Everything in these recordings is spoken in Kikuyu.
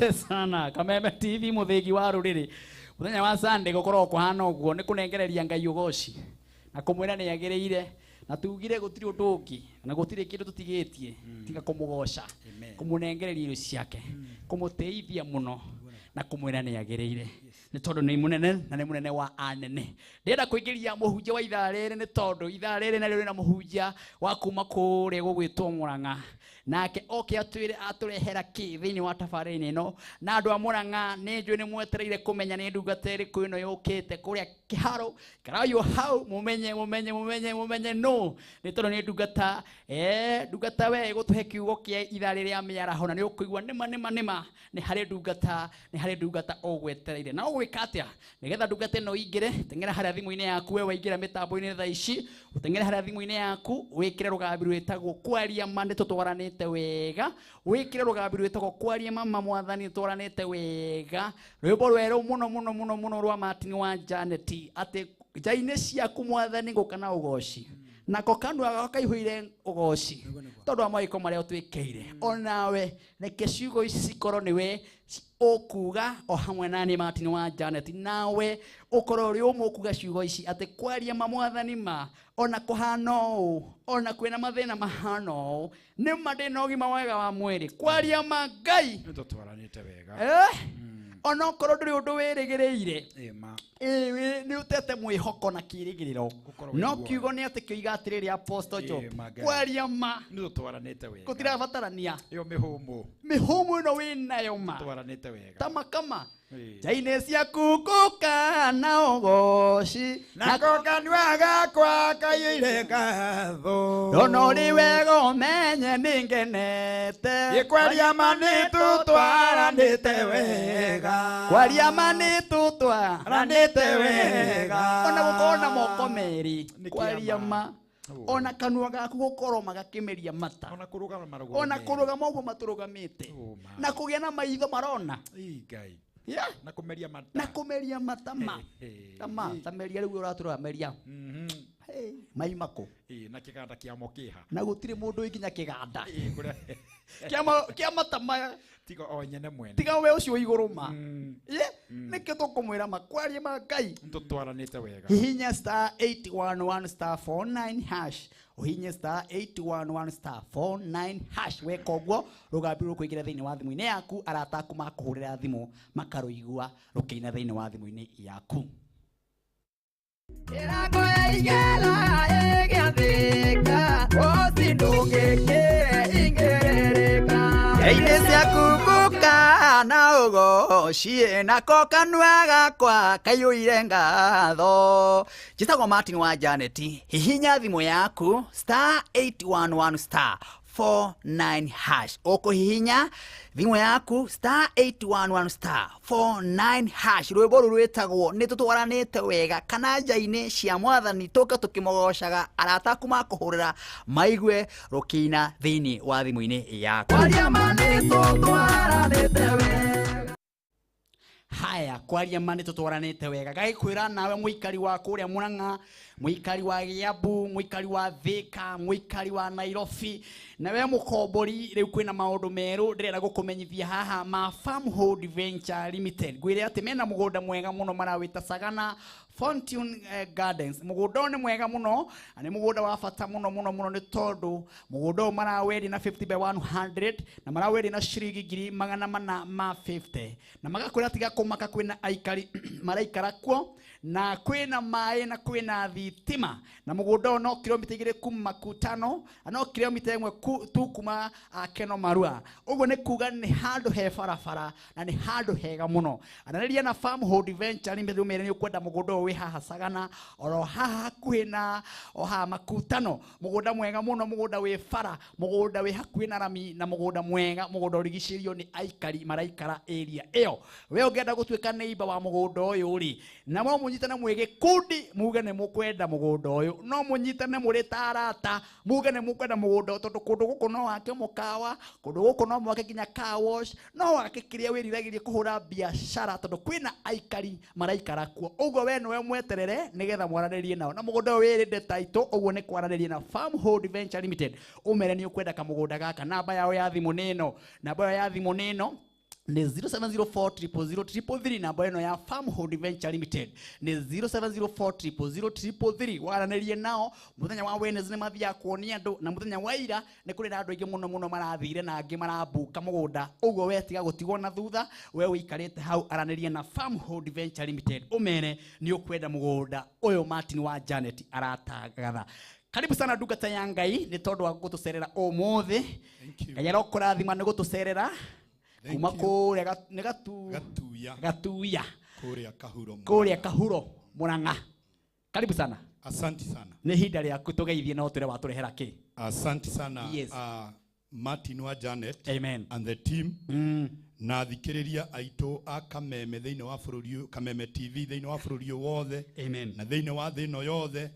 Asante sana Kameme TV muthigi wa ruriri. Muthenya wa Sunday gukorwo kuhana uguo ni kunengereria Ngai ugoci na kumwira ni agiriire na tugire gutiri undu ungi na gutiri kindu tutigitie tiga kumugoca kumunengereria irio ciake kumuteithia muno na kumwira ni agiriire ni tondu ni munene na ni munene wa anene. Ndĩrenda kuingiria muhunjia wa ithaa rĩrĩ ni tondu ithaa rĩrĩ narĩo rĩna muhunjia wa kuma kũrĩa gũgwĩtwo Murang'a nake oke atwĩre atũrehera kĩ thĩinĩ wa tabarĩra ĩno na andũ a Murang'a nĩ njũĩ nĩ mwetereire kũmenya nĩ ndungata ĩrĩkũ ĩno yũkĩte kũrĩa kĩharo karayo hau mumenye mumenye mumenye mumenye no nĩ tondũ nĩ ndungata ndungata we ĩgũtũhe kiugo kĩa ithaa rĩrĩa mĩaraho na nĩ ũkũigua nĩma nĩma nĩma nĩ harĩ ndungata nĩ harĩ ndungata ũgwetereire na ũgwĩka atĩa nĩgetha ndungata ĩno ĩingĩre teng'era harĩa thimũ-inĩ yaku we waingĩra mĩtambo-inĩ thaa ici ũteng'ere harĩa thimũ-inĩ yaku wĩkĩre rũgambi rwĩtagwo kwaria ma nĩ tũtwaranĩte wega wĩkĩre rũgambi rwĩtagwo kwaria ma ma mwathani tũtwaranĩte wega rwĩmbo rwerũ mũno mũno mũno mũno rwa Martin wa Janet atĩ nja-inĩ ciaku mwathani gũka na ũgoci nako kanua gakwa kaihũire ũgoci tondũ wa mawĩko marĩa ũtwĩkĩire onawe reke ciugo ici cikorwo nĩwe ũkuga o hamwe na niĩ Martin wa Janet nawe ũkorwo ũrĩ ũmwe ũkuga ciugo ici atĩ kwaria ma mwathani ma ona kũhana ũũ ona kwĩna mathĩna mahana ũũ nĩ ma ndĩna ũgima mwega wa mwĩrĩ kwaria ma Ngai nĩ tũtwaranĩte wega ona okorwo ndũrĩ ũndũ wĩrĩgĩrĩire nĩ ũtete mwĩhoko na kĩĩrĩgĩrĩro no kiugo nĩ atĩ kĩoiga atĩrĩrĩ Apostle Job kwaria ma nĩ tũtwaranĩte wega gũtirabatarania ĩyo mĩhũmũ mĩhũmũ ĩno wĩnayo ma tũtwaranĩte wega tamakama nja-inĩ ciaku ngũka na ũgoci nako kanua gakwa kaiyũire ngatho ndona ũrĩ wega ũmenye nĩ ngenete kwaria ma nĩ tũtwaranĩte wega kwaria ma nĩ tũtwaranĩte wega ona gũkorwo na moko merĩ kwaria ma ona kanua gaku gũkorwo magakĩmeria mata ona kũrũgama marũgamo ona kũrũgama ũguo matũrũgamĩte na kũgĩa na maitho marona Ngai yeah. Na kumeria mata na kumeria mata ma tama tameria riu uratura meria mai mako na kiganda kia mokiha na gutire mundu ikinya kiganda kia mata maya tiga o nyene mwene tiga we ucio iguru ma ye nikio tukumwira ma kwaria ma Ngai ntutwaranite wega hihinya star 811 star 49 hash uhinye star 811 star 49 hash weka ũguo rũgambi rũkũingĩra thĩinĩ wa thimũ-inĩ yaku arata aku makũhũrĩra thimũ makarũigua rũkĩina thĩinĩ wa thimũ-inĩ yaku. Nja-inĩ ciaku ngũka na ũgoci nako kanua gakwa kaiyũire ngatho. Njĩtagwo Martin wa Janet hihinya thimũ yaku star 811 star 49 hash ũkũhihinya thimũ yaku star 811 star 49 hash rwĩmbo rũrũ rwĩtagwo nĩ tũtwaranĩte wega kana nja-inĩ cia mwathani tũke tũkĩmũgocaga arata aku makũhũrĩra maigue rũkĩina thĩinĩ wa thimũ-inĩ yaku. Kwaria ma nĩ tũtwaranĩte wega. Haya kwaria ma nĩ tũtwaranĩte wega gagĩkwĩra nawe mũikari wa kũrĩa Murang'a mũikari wa Kiambu mũikari wa Thika mũikari wa Nairobi nawe mũkombori rĩu kwĩna maũndũ merũ ndĩrenda gũkũmenyithia haha ma Farmhold Venture Limited ngwĩre atĩ mena mũgũnda mwega mũno marawĩta Sagana Fortune Gardens mũgũnda ũyũ nĩ mwega mũno na nĩ mũgũnda wa bata mũno mũno mũno nĩ tondũ mũgũnda ũyũ marawendia na 50 by 100 na marawendia na ciringi ngiri magana mana ma 50 na magakwĩra tiga kũmaka kwĩna aikari maraikara kuo na kwĩna maĩ na kwĩna thitima na mũgũnda ũyũ no kilomita 2 kuma Makutano no kilomita 1 tu kuma Keno Marua ũguo nĩ kuga nĩ handũ he barabara na nĩ handũ hega mũno anarĩria na Farmhold Venture Limited ũmere nĩ ũkwenda mũgũnda ũyũ wĩ haha Sagana oro haha hakuhĩ na o haha Makutano mũgũnda mwega mũno mũgũnda wĩ bara mũgũnda wĩ hakuhĩ na rami na mũgũnda mwega mũgũnda ũrigicĩirio nĩ aikari maraikara area ĩyo we ũngĩenda gũtuĩka neighbor wa mũgũnda ũyũ rĩ na no mũnyitane mwĩ gĩkundi muge nĩ mũkwenda mũgũnda ũyũ no mũnyitane mũrĩ ta arata muge nĩ mũkwenda mũgũnda ũyũ tondũ kũndũ gũkũ no wake mũkawa kũndũ gũkũ no mwake nginya car wash no wake kĩrĩa wĩriragĩria kũhũra biacara tondũ kwĩna aikari maraikara kuo ũguo we nĩwe mweterere nĩgetha mwaranĩrie nao na mũgũnda ũyũ wĩrĩte title ũguo nĩ kwaranĩria na Farmhold Venture Limited ũmere nĩ ũkwenda kamũgũnda gaka namba yao ya thimũ nĩ ĩno namba yao ya thimũ nĩ ĩno Nĩ 0704000333. Namba ĩno ya Farmhold Venture Limited nĩ 0704000333. Waranĩrie nao mũthenya wa Wednesday, nĩ mathiaga kuonia andũ, na mũthenya wa ira nĩ kũrĩ na andũ aingĩ mũno mũno marathire na angĩ marabuka mũgũnda. Ũguo we tiga gũtigwo na thutha, we ũikarĩte hau, aranĩria na Farmhold Venture Limited, ũmere nĩ ũkwenda mũgũnda ũyũ Martin wa Janet aratangatha. Karibu sana, ndungata ya Ngai, nĩ tondũ wa gũtũcerera ũmũthĩ. Thank you. Ngai arokũrathima nĩ gũtũcerera Thank kuma you. kũrĩa nĩ gatu Gatuya. Gatuya. Kũrĩa Kahuro. Kũrĩa Kahuro, Murang'a. Karibu sana. Asante sana. Nĩ ihinda rĩaku, tũgeithie na ũtwĩre watũrehera kĩ. Asante sana. Yes. Martin wa Janet Amen. and the team na thikĩrĩria aitũ a Kameme thĩinĩ wa bũrũri ũyũ, Kameme TV thĩinĩ wa bũrũri ũyũ wothe Amen. na thĩinĩ wa thĩ ĩno yothe.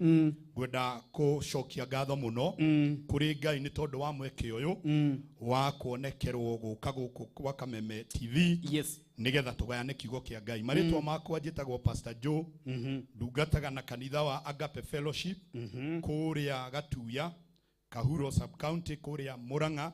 Ngwenda kũcokia ngatho mũno kũrĩ Ngai nĩ tondũ wa mweke ũyũ wa kuonekerwo gũka gũkũ kwa Kameme TV nĩgetha tũgayane kiugo kĩa Ngai. Marĩtwa makwa njĩtagwo Pastor Joe, ndungataga na kanitha wa Agape Fellowship kũrĩa Gatuya, Kahuro sub county, kũrĩa Murang'a.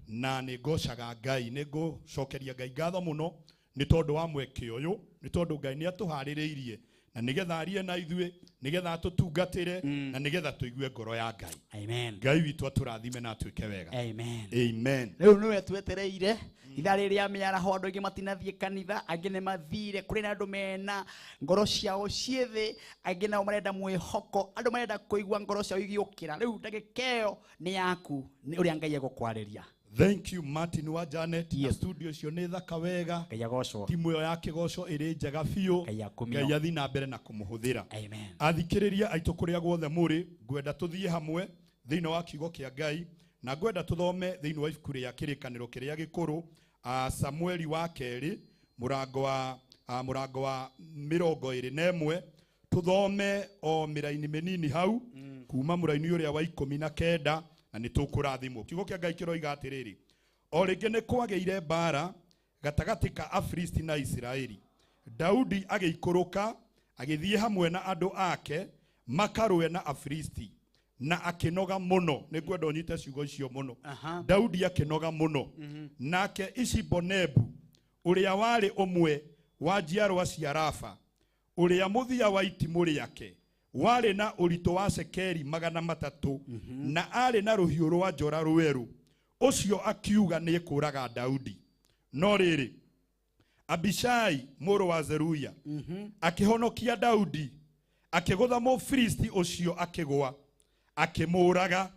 Na nĩ ngocaga Ngai, nĩ ngũcokeria Ngai ngatho mũno nĩ tondũ wa mweke ũyũ, nĩ tondũ Ngai nĩ atũharĩrĩirie na nĩgetha arie na ithuĩ, nĩgetha atũtungatĩre, na nĩgetha tũigue ngoro ya Ngai. Amen. Ngai witũ atũrathime na atuĩke wega. Amen. Amen. Rĩu nĩwe twetereire ithaa rĩrĩ rĩa mĩaraho. Andũ aingĩ matinathiĩ kanitha, angĩ nĩ mathire. Kũrĩ na andũ mena ngoro ciao ciĩ thĩ, angĩ nao marenda mwĩhoko, andũ marenda kũigua ngoro ciao igĩũkĩra. Rĩu ndagĩka ĩyo nĩ yaku, nĩ ũrĩa Ngai egũkwarĩria. Thank you, Martin wa Janet. Yes. Na studio icio nĩ thaka wega. Ngai agocwo. Timu ĩyo ya kĩgoco ĩrĩ njega biũ. Ngai akumio. Ngai athi na mbere na kũmũhũthĩra. Amen. Athikĩrĩria aitũ kũrĩa guothe mũrĩ, ngwenda tũthiĩ hamwe thĩinĩ wa kiugo kĩa Ngai, na ngwenda tũthome thĩinĩ wa ibuku rĩa Kĩrĩkanĩro kĩrĩa gĩkũrũ, Samueli wa kerĩ, mũrango wa 21, tũthome o mĩraini mĩnini hau kuma mũraini ũrĩa wa 19, na nĩ tũkũrathimwo. Kiugo kĩa Ngai kĩroiga atĩrĩrĩ: "O rĩngĩ nĩ kwagĩire mbaara gatagatĩ ka Afilisti na Isiraeli. Daudi agĩikũrũka agĩthiĩ hamwe na andũ ake makarũe na Afilisti, na akĩnoga mũno." Nĩ ngwenda ũnyite ciugo icio mũno. Daudi akĩnoga mũno. "Nake Ishibonebu, ũrĩa warĩ ũmwe wa njiarwa cia Rafa, ũrĩa mũthia wa itimũ rĩake warĩ na ũritũ wa cekeri 300, na arĩ na rũhiũ rwa njora rwerũ, ũcio akiuga nĩ kũraga Daudi. No rĩrĩ, Abishai mũrũ wa Zeruia akĩhonokia Daudi, akĩgũtha Mũfilisti ũcio akĩgũa, akĩmũũraga.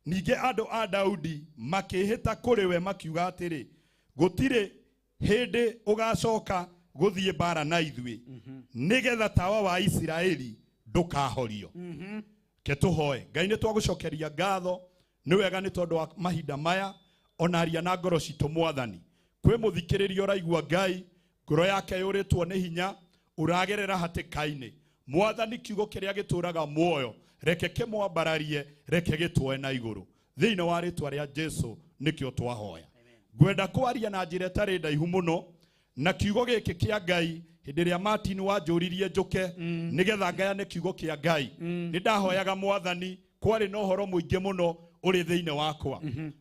Ningĩ andũ a Daudi makĩĩhĩta kũrĩ we makiuga atĩrĩ, 'Gũtirĩ hĩndĩ ũgacoka gũthiĩ mbaara na ithuĩ, nĩgetha tawa wa Isiraeli ndũkahorio.'" Ke tũhoe. Ngai, nĩ twagũcokeria ngatho, nĩ wega nĩ tondũ wa mahinda maya, ona aria na ngoro citũ. Mwathani, kwĩ mũthikĩrĩria ũraigua Ngai ngoro yake yũrĩtwo nĩ hinya, ũragerera hatĩka-inĩ. Mwathani, kiugo kĩrĩa gĩtũraga muoyo, reke kĩmwambararie, reke gĩtwoe na igũrũ, thĩinĩ wa rĩtwa rĩa Jesu nĩkĩo twahoya. Ngwenda kwaria na njĩra ĩtarĩ ndaihu mũno na kiugo gĩkĩ kĩa Ngai. Hĩndĩ ĩrĩa Martin wanjũririe njũke nĩgetha ngayane kiugo kĩa Ngai, nĩ ndahoyaga Mwathani. Kwarĩ na ũhoro mũingĩ mũno ũrĩ thĩinĩ wakwa,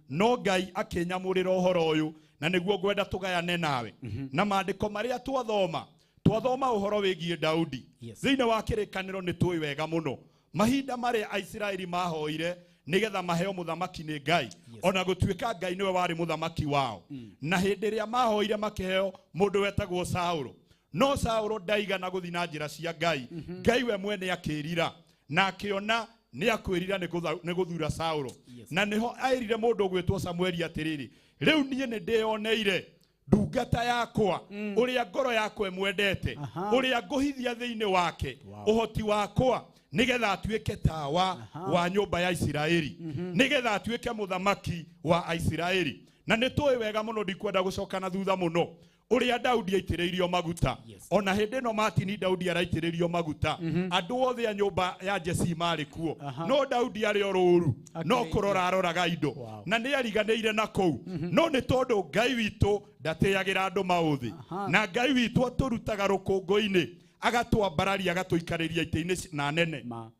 no Ngai akĩnyamũrĩra ũhoro ũyũ, na nĩguo ngwenda tũgayane nawe na maandĩko marĩa twathoma. Twathoma ũhoro wĩgiĩ Daudi thĩinĩ wa Kĩrĩkanĩro, nĩ tũĩ wega mũno mahinda marĩa Aisiraeli mahoire nĩgetha maheo mũthamaki nĩ Ngai, ona gũtuĩka Ngai nĩwe warĩ mũthamaki wao. Na hĩndĩ ĩrĩa mahoire, makĩheo mũndũ wetagwo Saũlũ, no Saũlũ ndaigana gũthiĩ na njĩra cia Ngai. Ngai we mwene akĩrira na akĩona nĩ akwĩrira nĩ gũthura Saũlũ. Na nĩho aĩrire mũndũ ũgwĩtwo Samueli atĩrĩrĩ, "Rĩu niĩ nĩ ndĩyoneire ndungata yakwa, ũrĩa ngoro yakwa ĩmwendete, ũrĩa ngũhithia thĩinĩ wake ũhoti wakwa, nĩgetha atuĩke tawa wa nyũmba ya Isiraeli, nĩgetha atuĩke mũthamaki wa Aisiraeli." Na nĩ tũĩ wega mũno, ndikwenda gũcoka na thutha mũno, ũrĩa Daudi aitĩrĩirio maguta. Ona hĩndĩ ĩno, Martini, Daudi araitĩrĩrio maguta, andũ othe a nyũmba ya Jesi marĩ kuo, no Daudi arĩ o rũũru no Akĩrĩithia. kũrora aroraga indo. Na nĩ ariganĩire na kũu, no nĩ tondũ Ngai witũ ndatĩagĩra andũ maũthĩ, na Ngai witũ atũrutaga rũkũngũ-inĩ, agatwambararia, agatũikarĩria itĩ-inĩ na nene. Ma.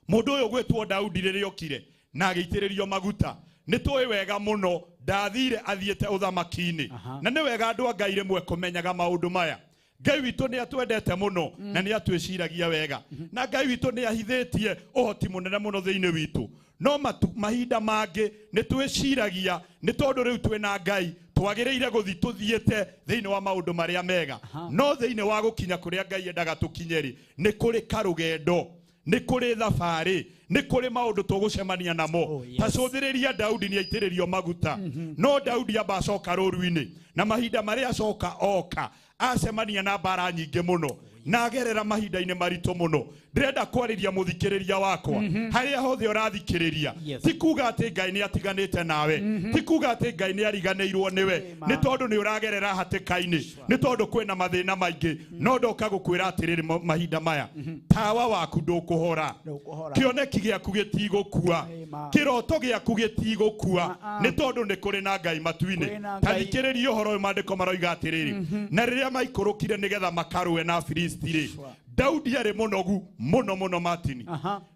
Mũndũ ũyũ gwĩtwo Daudi, rĩrĩa okire na agĩitĩrĩrio maguta, nĩ tũĩ wega mũno Ndathire athiĩte ũthamaki-inĩ. Aha. Na nĩ wega andũ a Ngai rĩmwe kũmenyaga maũndũ maya. Ngai witũ nĩ atwendete mũno na nĩ atwĩciragia wega, na Ngai witũ nĩ ahithĩtie ũhoti mũnene mũno thĩinĩ witũ. No mahinda mangĩ nĩ twĩciragia nĩ tondũ rĩu twĩna Ngai twagĩrĩire gũthiĩ tũthiĩte thĩinĩ wa maũndũ marĩa mega, no thĩinĩ wa gũkinya kũrĩa Ngai endaga tũkinye rĩ, nĩ kũrĩ karũgendo, nĩ kũrĩ thabarĩ, nĩ kũrĩ maũndũ tũgũcemania namo. Oh, yes. Ta cũthĩrĩria Daudi nĩ aitĩrĩrio maguta, no Daudi amba acoka rũru-inĩ, na mahinda marĩa acoka oka acemania na mbara nyingĩ mũno na agerera mahinda-inĩ maritũ mũno. Ndĩrenda kwarĩria mũthikĩrĩria wakwa harĩa hothe ũrathikĩrĩria. Ti kuga atĩ Ngai nĩ atiganĩte nawe, ti kuga atĩ Ngai nĩ ariganĩirwo nĩwe nĩ tondũ nĩ ũragerera hatĩka-inĩ, nĩ tondũ kwĩna mathĩna maingĩ. No ndoka gũkwĩra atĩrĩrĩ, mahinda maya tawa waku ndũkũhora, Ndũkũhora. kĩoneki gĩaku gĩtigũkua, Amen. kĩroto gĩaku gĩtigũkua, nĩ tondũ nĩ kũrĩ na Ngai matu-inĩ. Kwĩ na Ta Ngai. thikĩrĩria ũhoro ũyũ, maandĩko maroiga atĩrĩrĩ, na rĩrĩa maikũrũkire nĩgetha makarũe na Afilisti rĩ, Daudi arĩ mũnogu mũno mũno, Martini.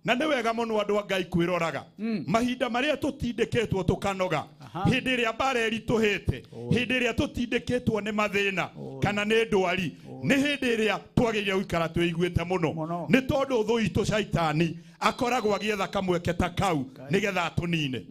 Na nĩ wega mũno andũ a Ngai kwĩroraga mahinda marĩa tũtindĩkĩtwo tũkanoga, hĩndĩ ĩrĩa mbara ĩritũhĩte, hĩndĩ ĩrĩa tũtindĩkĩtwo nĩ mathĩna kana nĩ ndwari, nĩ hĩndĩ ĩrĩa twagĩrĩire gũikara twĩiguĩte mũno. Mũno. Nĩ tondũ thũ itũ Shaitani akoragwo agĩetha kamweke ta kau nĩgetha atũnine.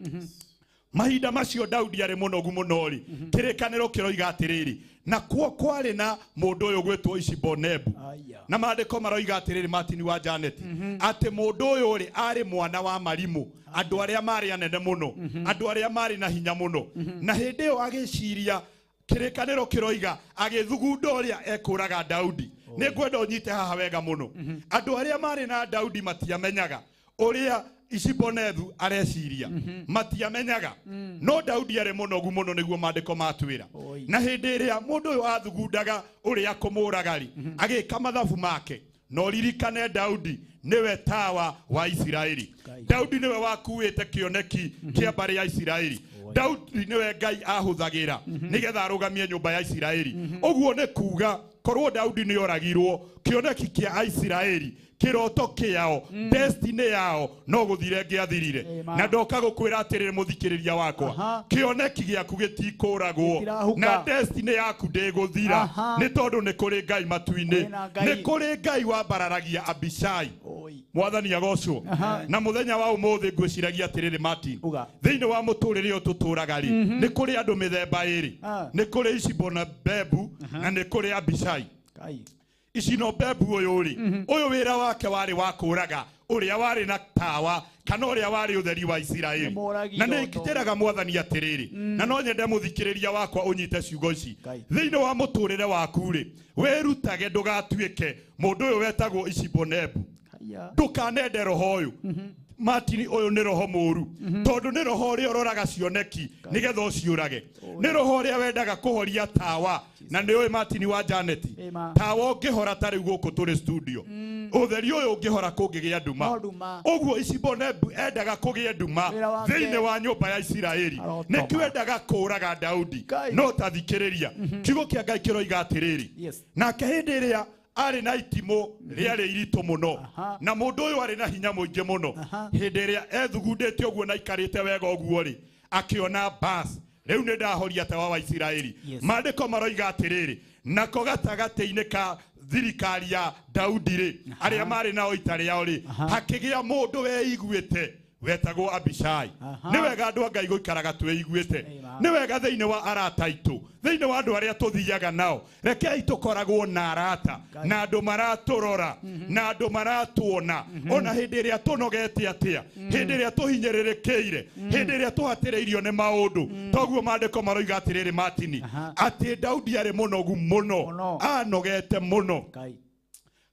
Mahinda macio Daudi arĩ mũnogu mũno rĩ, kĩrĩkanĩro kĩroiga atĩrĩrĩ, na kuo kwarĩ na mũndũ ũyũ gwĩtwo Ishibonebu. Aya. Na maandĩko maroiga atĩrĩrĩ, Martin wa Janet, atĩ mũndũ ũyũ rĩ arĩ mwana wa marimũ, andũ arĩa marĩ anene mũno, andũ arĩa marĩ na hinya mũno. Na hĩndĩ ĩyo agĩciria, kĩrĩkanĩro kĩroiga agĩthugunda ũrĩa ekũraga Daudi. Nĩ ngwenda ũnyite haha wega mũno. Andũ arĩa marĩ na Daudi matiamenyaga ũrĩa Ishibonethu areciria, matiamenyaga, no Daudi arĩ mũnogu mũno, nĩguo maandĩko matwĩra. Oi. Na hĩndĩ ĩrĩa mũndũ ũyũ athugundaga ũrĩa kũmũraga rĩ, agĩka mathabu make. No ririkane Daudi nĩwe tawa wa Isiraeli. Ngai. Daudi nĩwe wakuĩte kĩoneki kĩa mbarĩ ya Isiraeli. Daudi nĩwe Ngai ahũthagĩra nĩgetha arũgamie nyũmba ya Isiraeli. Ũguo nĩ kuga korwo Daudi nĩ oragirwo, kĩoneki kĩa Aisiraeli, kĩroto kĩao, destiny yao no gũthire ngĩathirire. Amen. Na ndoka gũkwĩra atĩrĩrĩ, mũthikĩrĩria wakwa, kĩoneki gĩaku gĩtikũragwo Gĩtirahuka. na destiny yaku ndĩgũthira, nĩ tondũ nĩ kũrĩ Ngai matu-inĩ. Kwĩ na Ngai. Nĩ kũrĩ Ngai wambararagia Abishai. Oi. Mwathani agocwo. Na mũthenya wa ũmũthĩ ngwĩciragia atĩrĩrĩ, Martin, Uga. Thĩinĩ wa mũtũrĩre ũyũ tũtũraga rĩ, nĩ kũrĩ andũ mĩthemba ĩrĩ. Nĩ kũrĩ Ishibonebebu na nĩ kũrĩ Abishai. Ngai. Ishinobebu ũyũ rĩ, ũyũ wĩra wake warĩ wa kũraga ũrĩa warĩ na tawa kana ũrĩa warĩ ũtheri wa Isiraeli. Nĩ mũragi Na nĩ iroto. njĩraga mwathani atĩrĩrĩ, na no nyende mũthikĩrĩria wakwa ũnyite ciugo ici. Ngai. Thĩinĩ wa mũtũrĩre waku rĩ, wĩrutage ndũgatuĩke mũndũ ũyũ wetagwo Ishibonebu. Haya. Ndũkanende roho ũyũ, Martin. Ũyũ nĩ roho mũru, tondũ nĩ roho ũrĩa ũroraga cioneki nĩgetha ũciũrage, nĩ roho ũrĩa wendaga kũhoria tawa. Na nĩ ũĩ, Martin wa Janet, Ĩma. tawa ũngĩhora, ta rĩu gũkũ tũrĩ studio, ũtheri ũyũ ũngĩhora kũngĩgĩa nduma. No nduma. Ũguo Ishibonebu endaga kũgĩe nduma Wĩra wake. thĩinĩ wa nyũmba ya Isiraeli. Arotoma. Nĩkĩo endaga kũũraga Daudi. Ngai. No ta thikĩrĩria, kiugo kĩa Ngai kĩroiga atĩrĩrĩ, nake hĩndĩ ĩrĩa arĩ na itimũ rĩarĩ iritũ mũno, na mũndũ ũyũ arĩ na hinya mũingĩ mũno, hĩndĩ ĩrĩa ethugundĩte ũguo na aikarĩte wega ũguo rĩ, akĩona bas rĩu nĩ ndahoria tawa wa Isiraeli. Maandĩko maroiga atĩrĩrĩ, nako gatagatĩ-inĩ ka thirikari ya Daudi rĩ, arĩa marĩ nao ita rĩao rĩ, hakĩgĩa mũndũ weiguĩte wetagwo Abishai. Nĩ wega andũ a Ngai gũikaraga twĩiguĩte. Amen. Nĩ wega thĩinĩ wa arata aitũ, thĩinĩ wa andũ arĩa tũthiaga nao, rekei tũkoragwo na arata na andũ maratũrora na andũ maratuona ona hĩndĩ ĩrĩa tũnogete atĩa, hĩndĩ ĩrĩa tũhinyĩrĩrĩkĩire, hĩndĩ ĩrĩa tũhatĩrĩirio nĩ maũndũ. Toguo maandĩko maroiga atĩrĩrĩ, Martini, atĩ Daudi arĩ mũnogu mũno. Mũno. Anogete mũno. Ngai.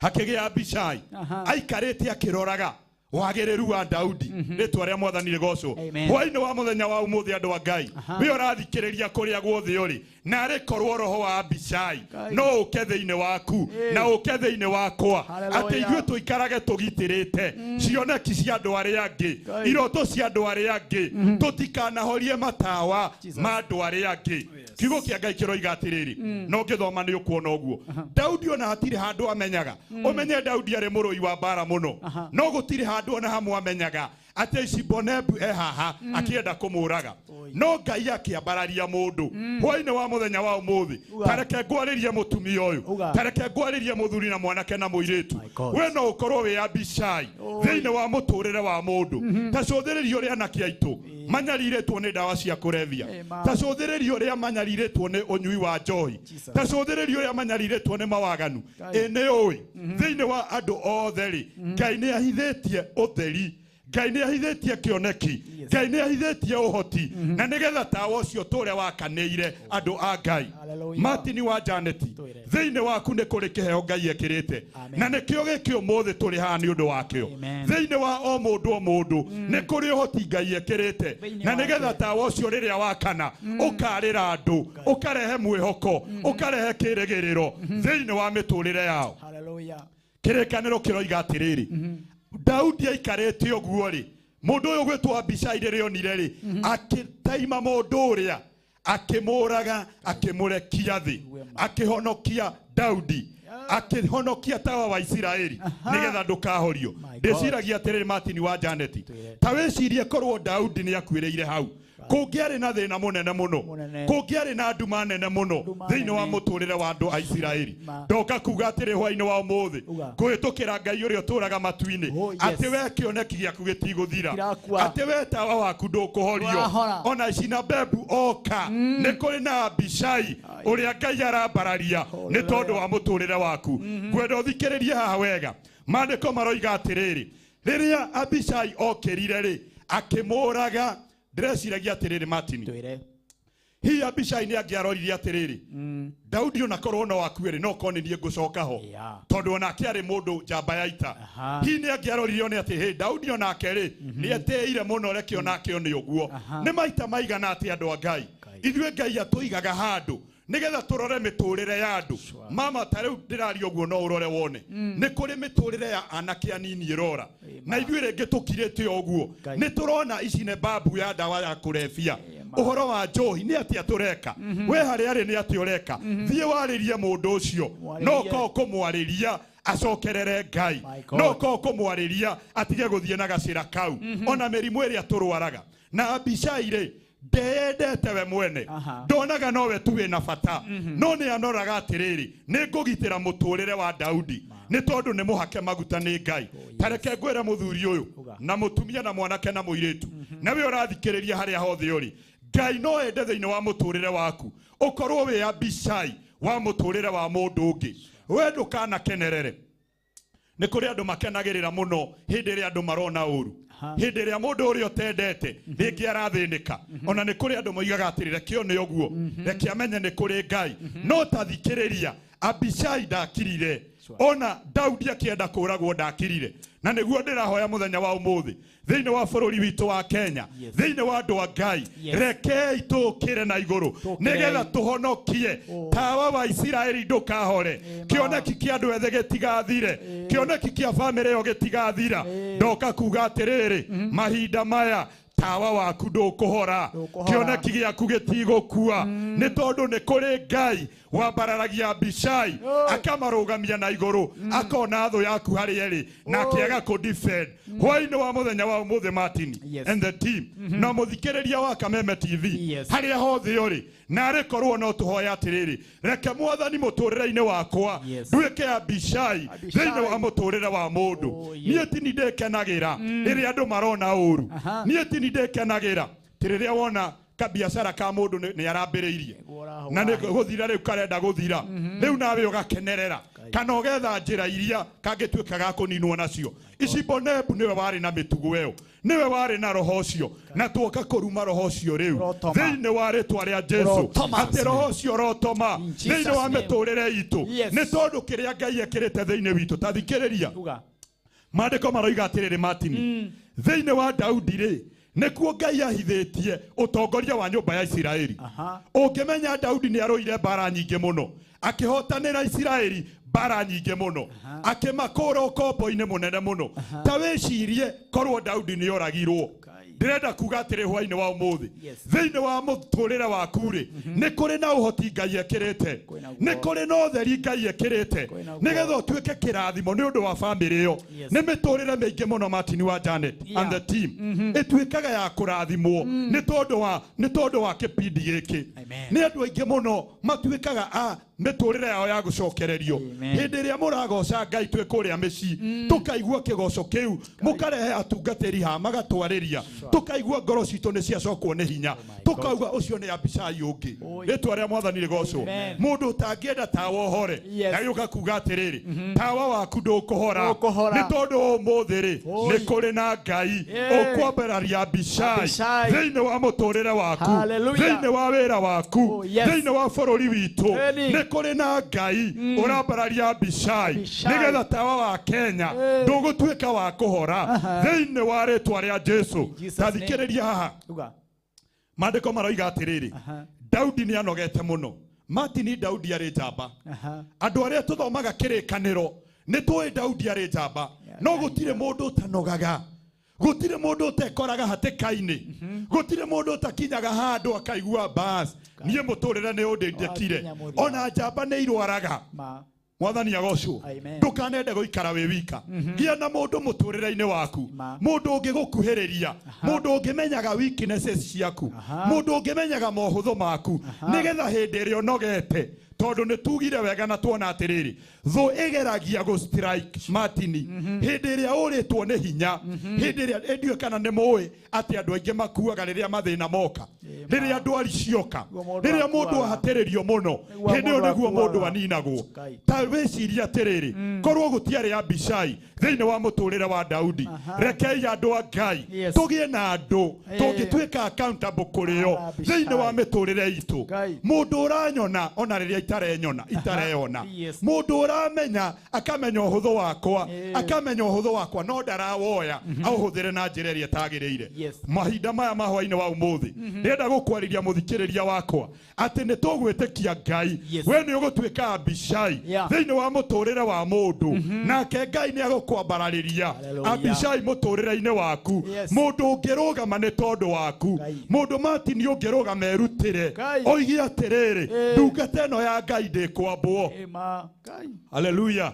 Hakĩgĩa Abishai aikarĩte akĩroraga wagĩrĩru wa Daudi. Rĩtwa rĩa mwathani rĩgocwo. Amen. Hwainĩ wa mũthenya wa ũmũthĩ, andũ a Ngai, wĩ ũrathikĩrĩria kũrĩa guothe ũrĩ, narĩ korwo roho wa Abishai Ngai. no ũke thĩinĩ waku Ĩĩ. na ũke thĩinĩ wakwa, Hallelujah. atĩ ithuĩ tũikarage tũgitĩrĩte cioneki cia andũ arĩa angĩ, Ngai. iroto cia andũ arĩa angĩ, tũtikanahorie matawa Jesus. ma andũ arĩa angĩ. Kiugo kĩa Ngai kĩroiga atĩrĩrĩ, no ngĩthoma nĩ ũkuona ũguo Daudi ona hatirĩ handũ amenyaga. Ũmenye Daudi arĩ mũrũi wa mbara mũno, no gũtirĩ handũ ona hamwe amenyaga. Atĩ Ishibonebu e haha akĩenda kũmũraga, no Ngai akĩambararia mũndũ. Hwainĩ wa mũthenya wa ũmũthĩ, Uga. tareke ngwarĩrie mũtumia ũyũ, Uga. tareke ngwarĩrie mũthuri na mwanake na mũirĩtu. My God. We no ũkorwo wĩ Abishai thĩinĩ wa mũtũrĩre wa mũndũ. Ta cũthĩrĩria ũrĩa anake aitũ manyarirĩtwo nĩ ndawa cia kũrebia. Amen. Ta cũthĩrĩria ũrĩa manyarirĩtwo nĩ ũnyui wa njohi. Jesus. Ta cũthĩrĩria ũrĩa manyarirĩtwo nĩ mawaganu. Ngai. Ĩ nĩ ũĩ thĩinĩ wa andũ othe rĩ, Ngai nĩ ahithĩtie ũtheri, Ngai nĩ ahithĩtie kĩoneki, Ngai nĩ ahithĩtie ũhoti, na nĩgetha tawa ũcio tũre wakanĩire andũ a Ngai. Hallelujah. Martin wa Janeti, Twĩre. thĩinĩ waku nĩ kũrĩ kĩheo Ngai ekĩrĩte, Amen. na nĩkĩo gĩkĩ ũmũthĩ tũrĩ haha nĩ ũndũ wakĩo. Amen. Thĩinĩ wa o mũndũ o mũndũ nĩ kũrĩ ũhoti Ngai ekĩrĩte, Thĩinĩ na wake. nĩgetha tawa ũcio rĩrĩa wakana ũkarĩra andũ, ũkarehe mwĩhoko, ũkarehe kĩrĩgĩrĩro thĩinĩ wa mĩtũrĩre yao. Hallelujah. Kĩrĩkanĩro kĩroiga atĩrĩrĩ, Daudi aikarĩte ũguo rĩ, mũndũ ũyũ gwĩtwo Abishai rĩrĩa onire rĩ, akĩtaima mũndũ ũrĩa, akĩmũraga, akĩmũrekia thĩ, akĩhonokia Daudi, akĩhonokia tawa wa Isiraeli nĩgetha ndũkahorio. My God. Ndĩciragia atĩrĩrĩ, Martin wa Janeti, Twĩre. ta wĩcirie korwo Daudi nĩ akuĩrĩire hau, kũngĩarĩ na thĩna mũnene mũno, Mũnene. kũngĩarĩ na nduma nene mũno Nduma thĩinĩ wa nene. mũtũrĩre wa andũ a Isiraeli. Ma. Ndoka kuga atĩrĩ hwainĩ wa ũmũthĩ, Uga. kũhĩtũkĩra Ngai ũrĩa ũtũraga matu-inĩ, Oh, yes. atĩ we kĩoneki gĩaku gĩtigũthira, Gĩtirakua. atĩ we tawa waku ndũkũhorio. Ndũrahora. Ona Shinabebu oka, nĩ kũrĩ na Abishai ũrĩa Ngai arambararia nĩ tondũ wa mũtũrĩre waku. Ngwenda ũthikĩrĩrie haha wega. Maandĩko maroiga atĩrĩrĩ, rĩrĩa Abishai okĩrire rĩ, akĩmũraga. Ndĩreciragia atĩrĩrĩ, Martin, Twĩre. hihi Abishai nĩ angĩaroririe atĩrĩrĩ, Daudi onakorwo no akue rĩ, no korwo nĩ niĩ ngũcoka ho, Yeah. tondũ onake arĩ mũndũ njamba ya ita. Aha. Hihi nĩ angĩaroririe one atĩ hĩ, Daudi onake rĩ, nĩ etĩĩire mũno, reke onake one ũguo. Aha. Nĩ maita maigana atĩ andũ a Ngai, Ngai. ithuĩ Ngai atũigaga handũ nĩgetha tũrore mĩtũrĩre ya andũ. Mama, ta rĩu ndĩraria ũguo, no ũrore wone nĩ kũrĩ mĩtũrĩre ya anake anini ĩrora, na ithuĩ rĩngĩ tũkirĩte o ũguo. Ngai. Nĩ tũrona ici nĩ babu ya ndawa ya kũrebia, ũhoro wa njohi, nĩ atĩa tũreka? We harĩa arĩ nĩ atĩa ũreka? Thiĩ warĩrie mũndũ ũcio. Mwarĩrie. No ko kũmwarĩria acokerere Ngai, My God. no ko kũmwarĩria atige gũthiĩ na gacĩra kau, ona mĩrimũ ĩrĩa tũrwaraga. Na Abishai rĩ, ndeyendete we mwene, Aha. ndonaga nowe tu wĩna bata, no nĩ anoraga atĩrĩrĩ, nĩ ngũgitĩra mũtũrĩre wa Daudi nĩ tondũ nĩ mũhake maguta nĩ Ngai. Ta reke ngwĩre mũthuri ũyũ Uga. na mũtumia na mwanake na mũirĩtu, na we ũrathikĩrĩria harĩa hothe ũrĩ, Ngai no ende thĩinĩ wa mũtũrĩre waku ũkorwo wĩ Abishai wa mũtũrĩre wa mũndũ ũngĩ. We ndũkanakenerere. Nĩ kũrĩ andũ makenagĩrĩra mũno hĩndĩ ĩrĩa andũ marona ũru, Aha. hĩndĩ ĩrĩa mũndũ ũrĩa ũtendete rĩngĩ arathĩnĩka. Ona nĩ kũrĩ andũ moigaga atĩrĩ, reke one ũguo, reke amenye nĩ kũrĩ Ngai. No ta thikĩrĩria, Abishai ndakirire. Ona Daudi akĩenda kũragwo ndakirire. Na nĩguo ndĩrahoya mũthenya wa ũmũthĩ thĩinĩ wa bũrũri witũ wa Kenya, Yes. thĩinĩ wa andũ a Ngai, Yes. rekei tũkĩre na igũrũ Tũkĩrei. nĩgetha tũhonokie Oh. tawa wa Isiraeli ndũkahore, kĩoneki kĩa andũ ethĩ gĩtigathire, kĩoneki kĩa bamĩrĩ ĩyo gĩtigathira. Ndoka kuga atĩrĩrĩ, mahinda maya tawa waku ndũkũhora, Ndũkũhora. kĩoneki gĩaku gĩtigũkua, nĩ tondũ nĩ kũrĩ Ngai wambararagia Abishai, akamarũgamia na igũrũ, akona thũ yaku harĩa ĩrĩ na akĩaga kũ defend. Hwainĩ wa mũthenya wa ũmũthĩ, Martin Yes. and the team na mũthikĩrĩria wa Kameme TV, Yes. harĩa hothe ũrĩ, na arĩ korwo no tũhoya atĩrĩrĩ, reke Mwathani mũtũrĩre-inĩ wakwa Yes. nduĩke Abishai Abishai. thĩinĩ wa mũtũrĩre wa mũndũ. Oh, yes. Niĩ tini ndĩkenagĩra rĩrĩa andũ marona ũru. Aha. Niĩ tini ndĩkenagĩra ti rĩrĩa wona kabiacara ka mũndũ nĩ arambĩrĩirie Nĩguo ũrahũra. na nĩ gũthira rĩu karenda gũthira rĩu, nawe ũgakenerera kana ũgetha njĩra iria kangĩtuĩka ga kũninwo nacio. Ishibonebu nĩwe warĩ na mĩtugo ĩyo, nĩwe warĩ na roho ũcio, na tuoka kũruma roho ũcio rĩu Ũrotoma. thĩinĩ wa rĩtwa rĩa Jesu, Ũrotoma. atĩ roho ũcio ũrotoma In Jesus' thĩinĩ wa name. mĩtũrĩre itũ, Yes. nĩ tondũ kĩrĩa Ngai ekĩrĩte thĩinĩ witũ. Ta thikĩrĩria, Uga. maandĩko maroiga atĩrĩrĩ, Martin, thĩinĩ wa Daudi rĩ, nĩkuo Ngai ahithĩtie ũtongoria wa nyũmba ya Isiraeli. Aha. Ũngĩmenya Daudi nĩ arũire mbara nyingĩ mũno, akĩhotanĩra Isiraeli mbara nyingĩ mũno, akĩmakũra ũkombo-inĩ mũnene mũno. Ta wĩcirie korwo Daudi nĩ oragirwo. Ngai. Ndĩrenda kuga atĩrĩ hwainĩ wa ũmũthĩ, Yes. thĩinĩ wa mũtũrĩre waku rĩ, nĩ kũrĩ na ũhoti Ngai ekĩrĩte, Kwĩna nĩ guo. kũrĩ na ũtheri Ngai ekĩrĩte, Kwĩna guo. nĩgetha ũtuĩke kĩrathimo nĩ ũndũ wa bamĩrĩ ĩyo. Yes. Nĩ mĩtũrĩre mĩingĩ mũno, Martin wa Janet and the team, ĩtuĩkaga ya kũrathimwo nĩ tondũ wa kĩpindi gĩkĩ. Amen. Nĩ andũ aingĩ mũno matuĩkaga a mĩtũrĩre yao ya gũcokererio Amen. hĩndĩ ĩrĩa mũragoca Ngai twĩ kũrĩa mĩciĩ, tũkaigua kĩgoco kĩu, mũkarehe atungatĩri haha magatwarĩria, tũkaigua ngoro citũ nĩ ciacokwo nĩ hinya, tũkauga ũcio nĩ Abishai ũngĩ. Oi. Rĩtwa rĩa Mwathani rĩgocwo. Amen. Mũndũ ũtangĩenda tawa ũhore, Yes. agĩũka kuga atĩrĩrĩ, tawa waku ndũkũhora, Ndũkũhora. nĩ tondũ ũmũthĩ rĩ, Oi. nĩ kũrĩ na Ngai Yeah. ũkwambararia Abishai Abishai. thĩinĩ wa mũtũrĩre waku, Hallelujah. thĩinĩ wa wĩra waku, Oh, yes. thĩinĩ wa bũrũri witũ. Eni. Nĩ kũrĩ na Ngai ũrambararia Abishai Abishai. nĩgetha tawa wa Kenya Eh. ndũgũtuĩka wa kũhora thĩinĩ wa rĩtwa rĩa Jesu. Jesus' Ta name. thikĩrĩria haha. Uga. Maandĩko maroiga atĩrĩrĩ, Aha. Daudi nĩ anogete mũno. Martin, Daudi arĩ njamba. Aha. Andũ arĩa tũthomaga kĩrĩkanĩro nĩ tũĩ Daudi arĩ njamba, no gũtirĩ mũndũ ũtanogaga, gũtirĩ mũndũ ũtekoraga hatĩka-inĩ, gũtirĩ mũndũ ũtakinyaga handũ akaigua bas, niĩ mũtũrĩre nĩ ũndĩndĩkire. Wakinya mũthia. Ona njamba nĩ irwaraga. Ma. Mwathani agocwo. Amen. Ndũkanende gũikara wĩ wika, gĩa na mũndũ mũtũrĩre-inĩ waku, Ma. mũndũ ũngĩgũkuhĩrĩria, mũndũ ũngĩmenyaga weaknesses ciaku, Aha. mũndũ ũngĩmenyaga mohũthũ maku, nĩgetha hĩndĩ ĩrĩa ũnogete, tondũ nĩ tugire wega na tuona atĩrĩrĩ, thũ ĩgeragia gũ strike, Martini, hĩndĩ ĩrĩa ũrĩtwo nĩ hinya, hĩndĩ ĩrĩa ĩndiũĩ kana nĩ mũĩ atĩ andũ aingĩ makuaga rĩrĩa mathĩna moka, rĩrĩa ndwari cioka, Nĩguo mũndũ rĩrĩa mũndũ akuaga. ahatĩrĩrio mũno, Nĩguo hĩndĩ ĩyo mũndũ nĩguo mũndũ akuaga. aninagwo. Ngai. Ta wĩcirie atĩrĩrĩ, korwo gũtiarĩ Abishai thĩinĩ wa mũtũrĩre wa Daudi. Rekei andũ a Ngai Yes. tũgĩe na andũ Eh. tũngĩtuĩka accountable kũrĩ o Abishai. thĩinĩ wa mĩtũrĩre itũ. Ngai. Mũndũ ũranyona ona rĩrĩa itarenyona itareyona, Yes. mũndũ ũramenya, akamenya ũhũthũ wakwa, Eh. akamenya ũhũthũ wakwa, no ndarawoya aũhũthĩre na njĩra ĩrĩa ĩtagĩrĩire. Yes. Mahinda maya ma hwainĩ wa ũmũthĩ, ndĩrenda gũkwarĩria mũthikĩrĩria wakwa atĩ nĩ tũgwĩtĩkia Ngai. Yes. We nĩ ũgũtuĩka Abishai Yeah. thĩinĩ wa mũtũrĩre wa mũndũ, nake Ngai nĩ agũkwambararĩria Hallelujah. Abishai mũtũrĩre-inĩ waku, Yes. mũndũ ũngĩrũgama nĩ tondũ waku, Ngai. mũndũ Martin ũngĩrũgama erutĩre, Ngai. oige atĩrĩrĩ, Eh. ndungata ĩno ya Ngai ndĩkwambwo. Ema. Ngai. Haleluya,